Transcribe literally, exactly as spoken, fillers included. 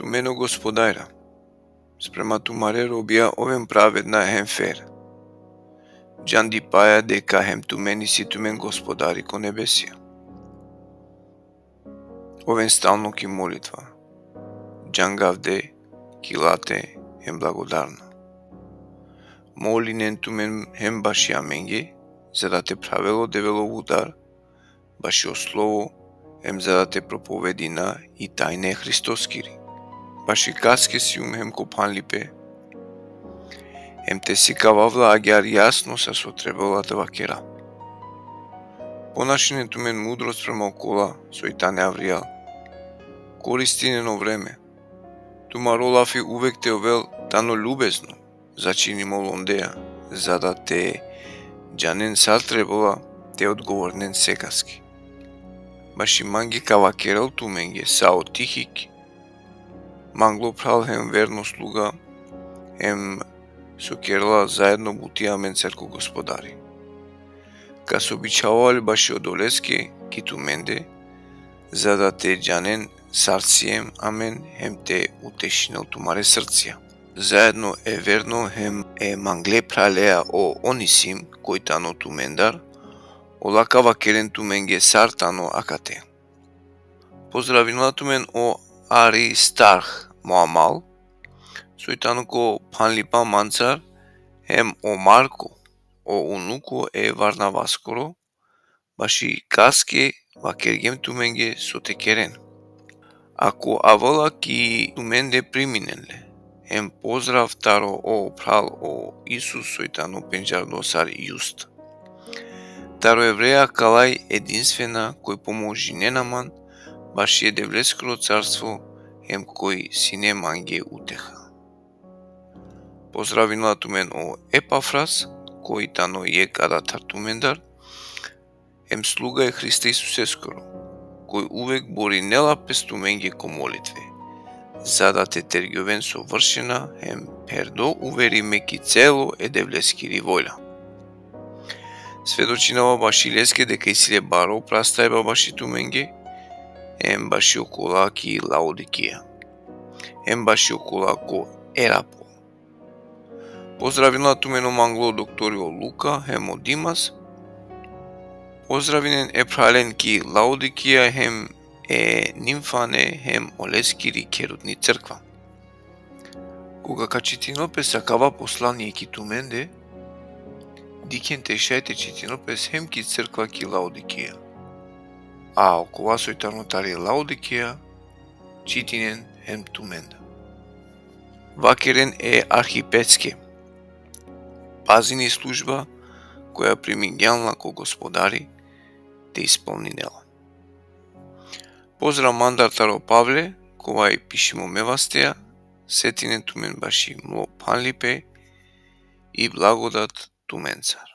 Tumen o Gospodarja, sprema tumare robija oven pravedna hem fer, džandipaja deka hem tumen isi tumen Gospodari ko nebesija. Oven stalno ki molitva, džangavde, kilate hem blagodarna. Molinen tumen hem baši amenge, za da te phravel o Develov udar bašo slovo, hem za da te propovedina i tajne Hristoskiri, baši kaske sijum hem ko phanlipe, hem te sikavav la agjaar jasno sar so trebela te vakera. Ponašinen tumen mudro sprema okola soj tane avrijal. Koristinen o vreme. Tumaro lafi uvek te ovel tano ljubezno, začinimo londeja, za da te džanen sar trebela te odgovornen sekaske. Baši mange ka vakerel tumenge sa o Tihik, manglo phral hem verno sluga, hem so kerela zaedno buti amencar ko Gospodari. Kas običhavav baši odoleske ki tumende, za da te džanen sar siem amen hem te utešinel tumare srcija. Zaedno e verno hem e mangle phralea o Onisim, koj tano tumendar, ola ka vakeren tumenge sar tano akate. Pozdravinela tumen o Aristarh, mo amal, soj tano ko phanlipa mancar, hem o Marko, o unuko e Varnavaskoro, baši kaske vakergjem tumenge so te keren. Ako avela ki tumende, priminen le. Hem pozdrav taro o phral o Isus soj tano pendžardo sar Just. Taro Evreja kalaj edinstvena koj pomožinena man baši e Devleskoro carstvo hem koj sine mange uteha. Pozdravinela tumen o Epafras, koj tano jekh adathar tumendar, hem sluga e Hrista Isuseskoro, koj uvek borinela pes tumenge ko molitve, za da te tergjoven sovršena hem pherdo uverime ki celo e Devleskiri volja. Svedočinava baši leske deka isi le baro prastajba baši tumenge, hem baši okola ki Laodikija, hem baši okola ko Erapol. Pozdravinela tumen o manglo doktori o Luka hem o Dimas. Pozdravinen e phralen ki Laodikija hem e Nimfane hem oleskiri kherutni crkva. Koga ka čitinel pes akava poslanie ki tumende, dikhen te šaj te čitinel pes hem ki crkva ki Laodikija. A okova soj tano tari Laodikija, čitinen hem tumenda. Vakeren e Arhipeske: pazin i služba koja primingjan la ko Gospodari, te ispolnine la. Pozdrav mandar taro Pavle, kova i pišimo me vasteja, setinen tumen baši mlo phanlipe i blagodat tumencar.